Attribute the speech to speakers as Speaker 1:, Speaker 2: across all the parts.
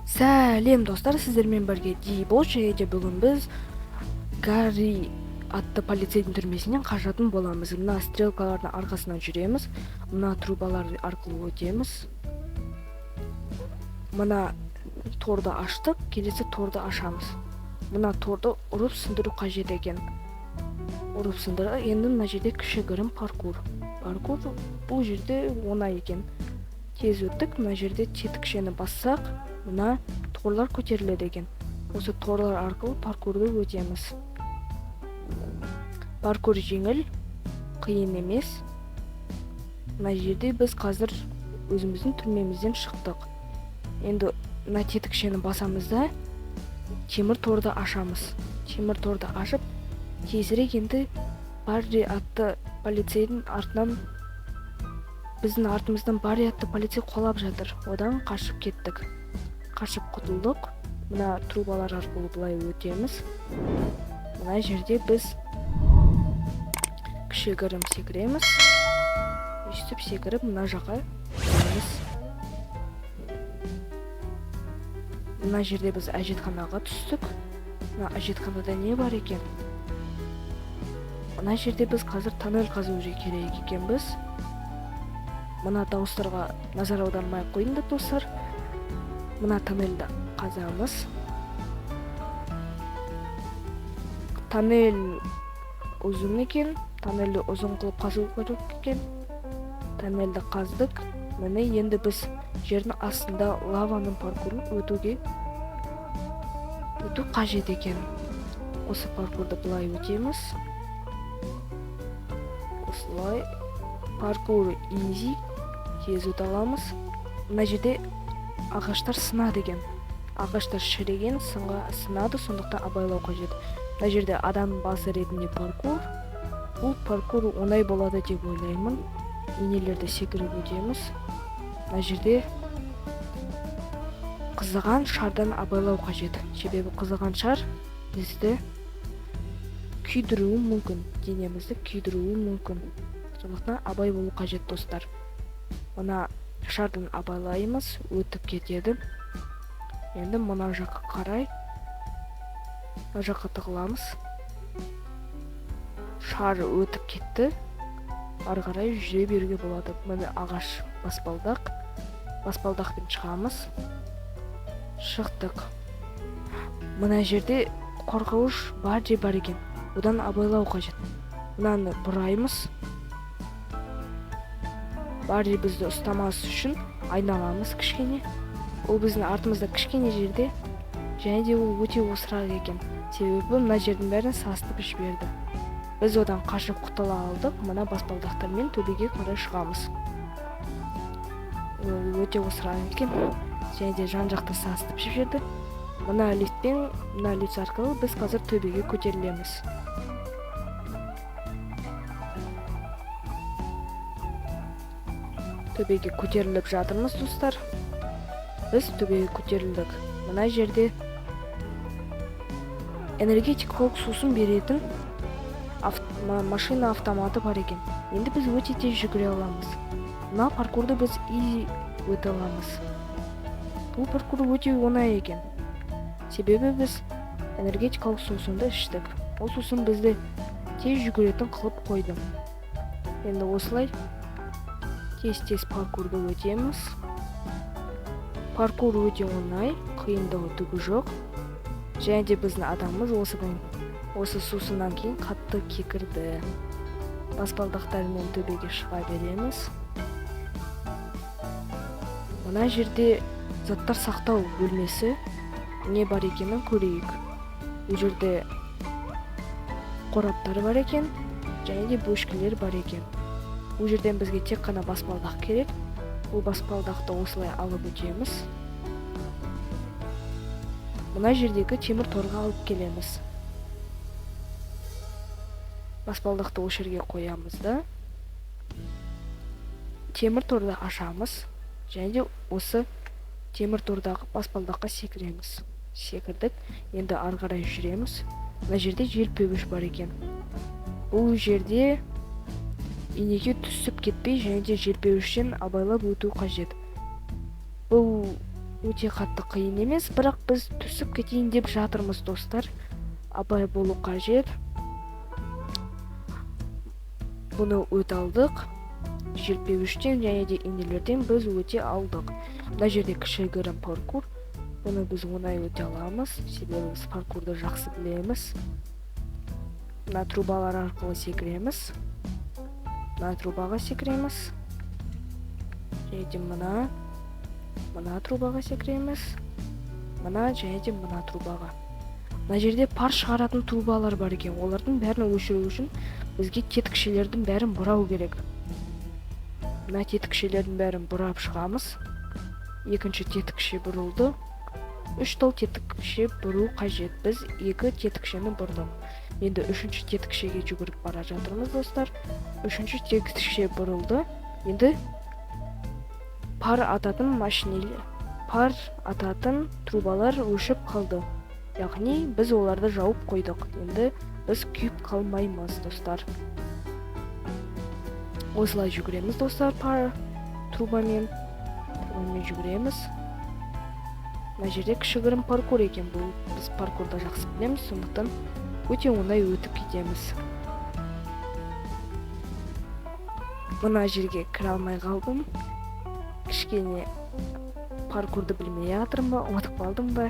Speaker 1: Сәлем, достар, сіздермен бірге Дибол, және де бүгін біз Гарри атты полицейдің түрмесінен қашатын боламыз. Мына стрелкалардың арқасынан жүреміз, мына трубалар арқылы өтеміз. Мына торды аштық, келесі торды ашамыз. Мына торды ұрып сындыру қажет екен. Ұрып сындырдық. Енді мына жерде кішігірім паркур. Паркур бұл жерде оңай екен. Тез өттік. Мына жерде тетікшені бассақ, мына торлар көтеріледі екен. Осы торлар арқылы паркурды өтеміз. Паркур жеңіл, қиын емес. Мына жерде біз қазір өзіміздің түрмемізден шықтық. Енді мына тетікшені басамыз да, темір торды ашамыз. Темір торды ашып, тезірек енді Барри атты полицейдің артынан, біздің артымыздан Барри атты полицей қуалап жатыр. Одан қашып кеттік. Қашып құтылдық. Мына трубалар арқылы былай өтеміз. Мына жерде біз кішігірім секіреміз. Өйстіп секіріп мына жаққа жүреміз. Мына жерде біз әжетханаға түстік. Мына әжетханада не бар екен? Мына жерде біз қазір тоннель қазу керек екенбіз. Мына дауыстарға назар аудармай қойыңдар, достар. Мына тоннельді қазамыз. Тоннель ұзын екен. Тоннельді ұзын қылып қазу керек екен. Тоннельді қаздық. Міне, енді біз жердің астында лаваның паркурын өту қажет екен. Осы паркурды былай өтеміз. Осылай. Паркур изи. Тез өте аламыз. Мына жерде ағаштар сынады екен. Ағаштар шіріген, сынады, сондықтан абайлау қажет. Мына жерде адам басы ретінде паркур. Бұл паркур оңай болады деп ойлаймын. Инелерді секіріп өтеміз. Мына жерде қызыған шардан абайлау қажет. Себебі қызыған шар бізді күйдіруі мүмкін, денемізді күйдіруі мүмкін. Сондықтан абай болу қажет, достар. Мына шардан абайлаймыз, өтіп кетеді. Енді мына жаққа қарай, мына жаққа тығыламыз. Шар өтіп кетті. Ары қарай жүре беруге болады. Міне ағаш баспалдақ. Баспалдақпен шығамыз. Шықтық. Мына жерде қорғауыш бар де бар екен. Одан абайлау қажет. Мынаны бұраймыз. Барри бізді ұстамас үшін айналамыз кішкене. Ол біздің артымызда кішкене жерде. Және де ол өте осырақ екен. Себебі мына жердің бәрін сасытып жіберді. Біз одан қашып құтыла алдық. Мына баспалдақтармен төбеге қарай шығамыз. Ол өте осырақ екен. Және де жан-жақты сасытып жіберді. Мына лифтпен, мына лифт арқылы біз қазір төбеге көтерілеміз. Төбеге көтеріліп жатырмыз, достар. Біз төбеге көтерілдік. Мына жерде энергетикалық сусын беретін машина автоматы бар екен. Енді біз өте тез жүгіре аламыз. Мына паркурды біз изи өте аламыз. Бұл паркур өте оңай екен. Себебі біз энергетикалық сусынды іштік. Ол сусын бізді тез жүгіретін қылып қойды. Енді осылай тез-тез паркурды өтеміз. Паркур өте оңай, қиындығы түгі жоқ. Және де біздің адамымыз осы сусыннан кейін қатты кекірді. Баспалдақтармен төбеге шыға береміз. Мына жерде заттар сақтау бөлмесі не бар екенін көрейік. Бұл жерде қораптар бар екен, және де бөшкелер бар екен. Бұл жерден бізге тек қана баспалдақ керек. Бұл баспалдақты осылай алып өтеміз. Мына жердегі темір торға алып келеміз. Баспалдақты осы жерге қоямыз да, темір торды ашамыз. Және де осы темір тордағы баспалдаққа секіреміз. Секірдік. Енді ары қарай жүреміз. Мына жерде желпеуіш бар екен. Бұл жерде инеге түсіп кетпей және де желпеуіштен абайлап өту қажет. Бұл Өте қатты қиын емес, бірақ біз түсіп кетейін деп жатырмыз, достар. Абай болу қажет. Бұны өте алдық. Желпеуіштен және де инелерден біз өте алдық. Мына жерде кішігірім паркур. Бұны біз оңай өте аламыз, себебі біз паркурды жақсы білеміз. Мына трубалар арқылы секіреміз. Мына трубаға секіреміз. Және де мына трубаға секіреміз. Мына және де мына трубаға. Мына жерде пар шығаратын трубалар бар екен. Олардың бәрін өшіру үшін бізге тетікшелердің бәрін бұрау керек. Мына тетікшелердің бәрін бұрап шығамыз. Екінші тетікше бұрылды. 3 тал тетікше бұру қажет. Біз 2 тетікшені бұрдық. Енді үшінші тетікшеге жүгіріп бара жатырмыз, достар. Үшінші тетікше бұрылды. Енді пар ататын машинелер, пар ататын трубалар өшіп қалды. Яғни біз оларды жауып қойдық. Енді біз күйіп қалмаймыз, достар. Осылай жүгіреміз, достар, пар трубамен. Трубамен жүгіреміз. Мына жерде кішігірім паркур екен. Бұл біз паркурды жақсы білеміз, сондықтан өте оңай өтіп кетеміз. Мына жерге кіре алмай қалдым. Кішкене паркурды білмей жатырмын ба, ұмытып қалдым ба,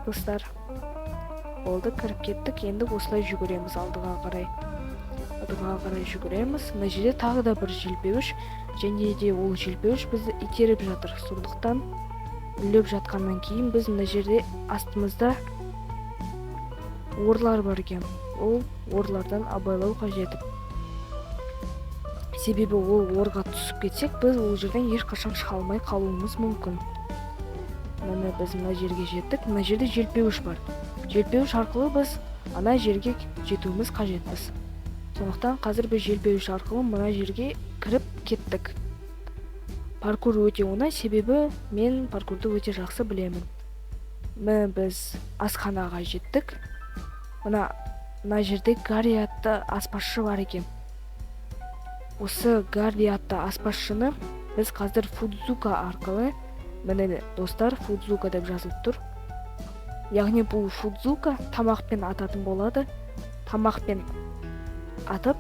Speaker 1: достар. Болды, кіріп кеттік. Енді осылай жүгіреміз алдыға қарай. Алдыға қарай жүгіреміз. Мына жерде тағы да бір желпеуіш, және де ол желпеуіш бізді итеріп жатыр. Сондықтан үлеп жатқаннан кейін біз мына жерде астымызда орлар бар екен. Ол орлардан абайлау қажет. Себебі ол орға түсіп кетсек, біз ол жерден ешқашан шыға алмай қалуымыз мүмкін. Міне біз мына жерге жеттік. Мына жерде желпеуіш бар. Желпеуіш арқылы біз ана жерге жетуіміз қажетпіз. Сондықтан қазір біз желпеуіш арқылы мына жерге кіріп кеттік. Паркур өте оңай, себебі мен паркурды өте жақсы білемін. Міне біз асханаға жеттік. Мына жерде Гарри атты аспазшы бар екен. Осы Гарри атты аспазшыны біз қазір Фудзука арқылы, міне достар, Фудзука деп жазылып тұр. Яғни бұл Фудзука тамақпен ататын болады. Тамақпен атып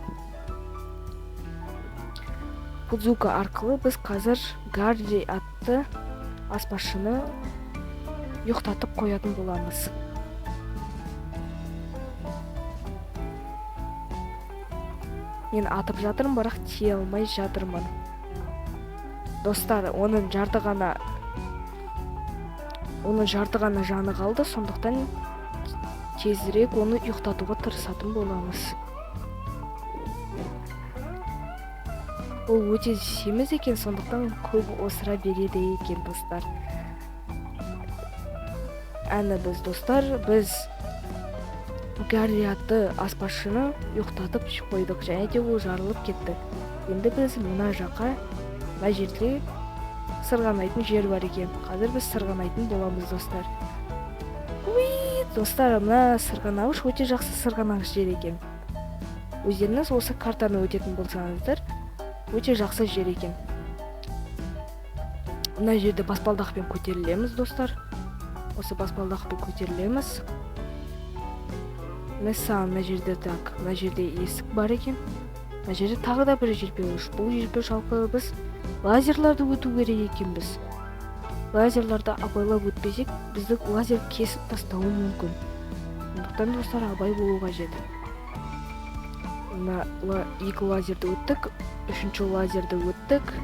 Speaker 1: Фудзука арқылы біз қазір Гарри атты аспазшыны ұйықтатып қоятын боламыз. Мен атып жатырмын, бірақ тие алмай жатырмын. Достар, оның жарты ғана жаны қалды, сондықтан тезірек оны ұйықтатуға тырысатын боламыз. Ол өте семіз екен, сондықтан көп осыра береді екен, достар. Әні біз, достар, біз Гарри атты аспазшыны ұйықтатып қойдық, және де ол жарылып кетті. Енді біз мына жаққа, мына жерде сырғанайтын жер бар екен. Қазір біз сырғанайтын боламыз, достар. Уи, достар, мына сырғанауыш өте жақсы сырғанауыш жер екен. Өздеріңіз осы картаны өтетін болсаңыздар, өте жақсы жер екен. Мына жерде баспалдақпен көтерілеміз, достар. Осы баспалдақпен көтерілеміз. Мәселен, мына жерде так, мына жерде есік бар екен. Мына жерде тағы да бір желпеуіш. Бұл желпеуіш арқылы біз лазерларды өту керек екенбіз. Лазерларды абайлап өтпесек, бізді лазер кесіп тастауы мүмкін. Сондықтан, достар, абай болу қажет. Мына екі лазерді өттік, үшінші лазерді өттік.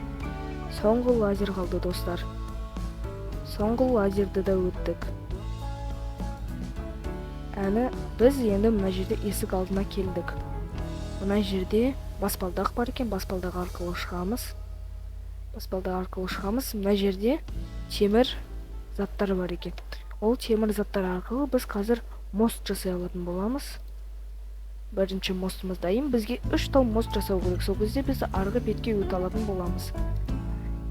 Speaker 1: Соңғы лазер қалды, достар. Соңғы лазерді де өттік. Әні біз енді мына жерде есік алдына келдік. Мына жерде баспалдақ бар екен, баспалдақ арқылы шығамыз. Баспалдақ арқылы шығамыз. Мына жерде темір заттар бар екен. Ол темір заттар арқылы біз қазір мост жасай алатын боламыз. Бірінші мостымыз дайын. Бізге 3 тал мост жасау керек. Сол кезде біз арғы бетке өте алатын боламыз.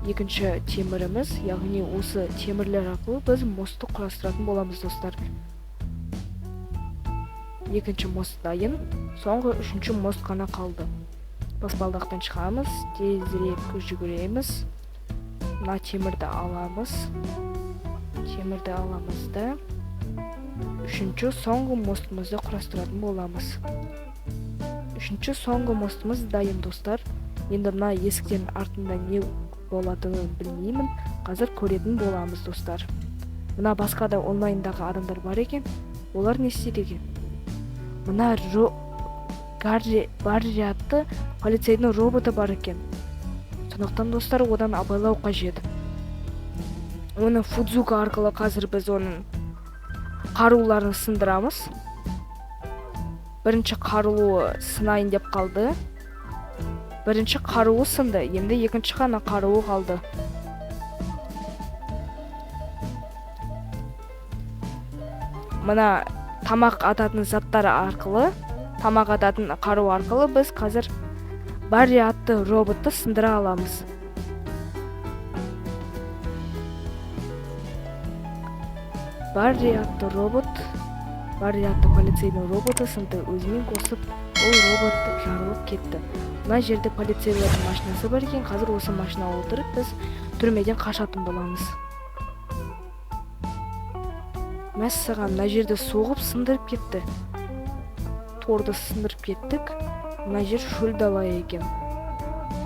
Speaker 1: Екінші теміріміз, яғни осы темірлер арқылы біз мостты құрастыратын боламыз, достар. Екінші мост дайын. Соңғы үшінші мост қана қалды. Баспалдақтан шығамыз, тезірек жүгіреміз. Мына темірді аламыз. Темірді аламыз да, үшінші соңғы мостымызды құрастыратын боламыз. Үшінші соңғы мостымыз дайын, достар. Енді мына есіктердің артында не болатынын білмеймін, қазір көретін боламыз, достар. Мына басқа да онлайндағы адамдар бар екен, олар не істейді екен? Мына Гарри Барри атты полицейдің роботы бар екен. Сондықтан, достар, одан абайлау қажет. Оны Фудзука арқылы қазір біз оның қаруларын сындырамыз. Бірінші қаруы сынайын деп қалды. Бірінші қаруы сынды, енді екінші ғана қаруы қалды. Мына тамақ ататын заттар арқылы, тамақ ататын қару арқылы біз қазір Барри атты роботты сындыра аламыз. Барри атты робот, Барри атты полицейдің роботы сынды, өзімен қосып ол робот жарылып кетті. Мына жерде полицейлердің машинасы бар екен, қазір осы машинаға отырып біз түрмеден қашатын боламыз. Мәссаған, мына жерде соғып сындырып кетті. Торды сындырып кеттік. Мына жер шөл дала екен.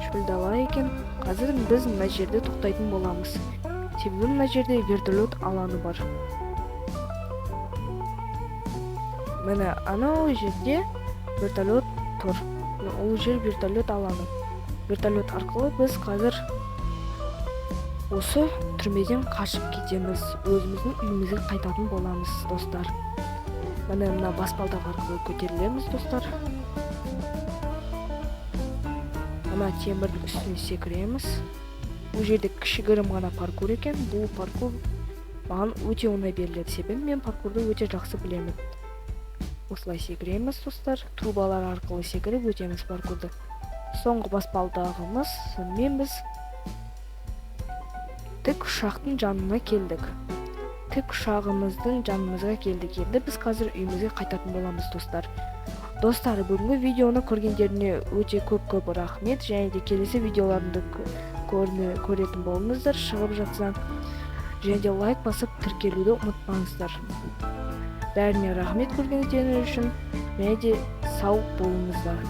Speaker 1: Шөл дала екен. Қазір біз мына жерде тоқтайтын боламыз. Себебі мына жерде вертолет алаңы бар. Міне анау жерде вертолет тұр. Ол жер вертолет алаңы. Вертолет арқылы біз қазір осы түрмеден қашып кетеміз. Өзіміздің үйімізге қайтатын боламыз, достар. Міне мына баспалдақ арқылы көтерілеміз, достар. Мына темірдің үстіне секіреміз. Бұл жерде кішігірім ғана паркур екен. Бұл паркур маған өте оңай беріледі, себебі мен паркурды өте жақсы білемін. Осылай секіреміз, достар. Трубалар арқылы секіріп өтеміз паркурды. Соңғы баспалдағымыз. Сонымен біз тікұшақтың жанына келдік. Тікұшағымыздың жанымызға келдік. Енді біз қазір үйімізге қайтатын боламыз, достар. Достар, бүгінгі видеоны көргендеріне өте көп-көп рахмет. Және де келесі видеоларымды көретін болыңыздар, шығып жатса. Және де лайк басып тіркелуді ұмытпаңыздар. Бәріне рахмет көргендеріңіз үшін. Және де сау болыңыздар.